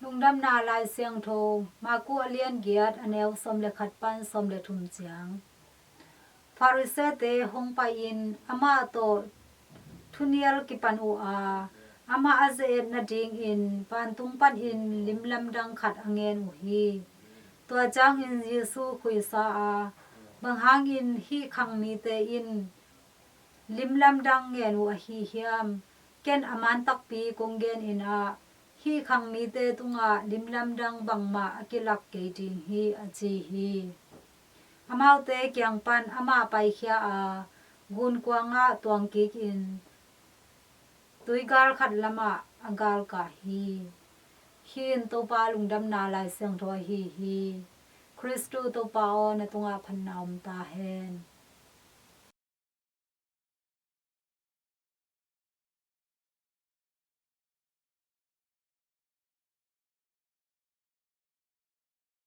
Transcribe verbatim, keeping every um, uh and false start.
Lungdamna Lai Siangtho, Marku a lian giat, a neu sawm le khat pan sawm le thum ciang. Farisee-te hong pai-in amah tawh thunial kipan uh a, amah a ze-et nadingin vantung panin limlamdang khat a ngen uh hi. Tua ciangin Jesu khuisa a, "Bang hangin hih khang mite in limlamdang ngen uh ahi hiam? Ken a man takpi kong genin ah, hih khang mite tungah limlamdang bangmah a kilak kei ding hi," a ci hi. Amaute kiang pan amah paikhia a, gunkuangah tuangkikin tuigal khat lamah a galkah hi. Hih in Topa Lungdamna Lai Siangtho ahi hi. Khristu Topa aw, na tungah phatna om ta hen.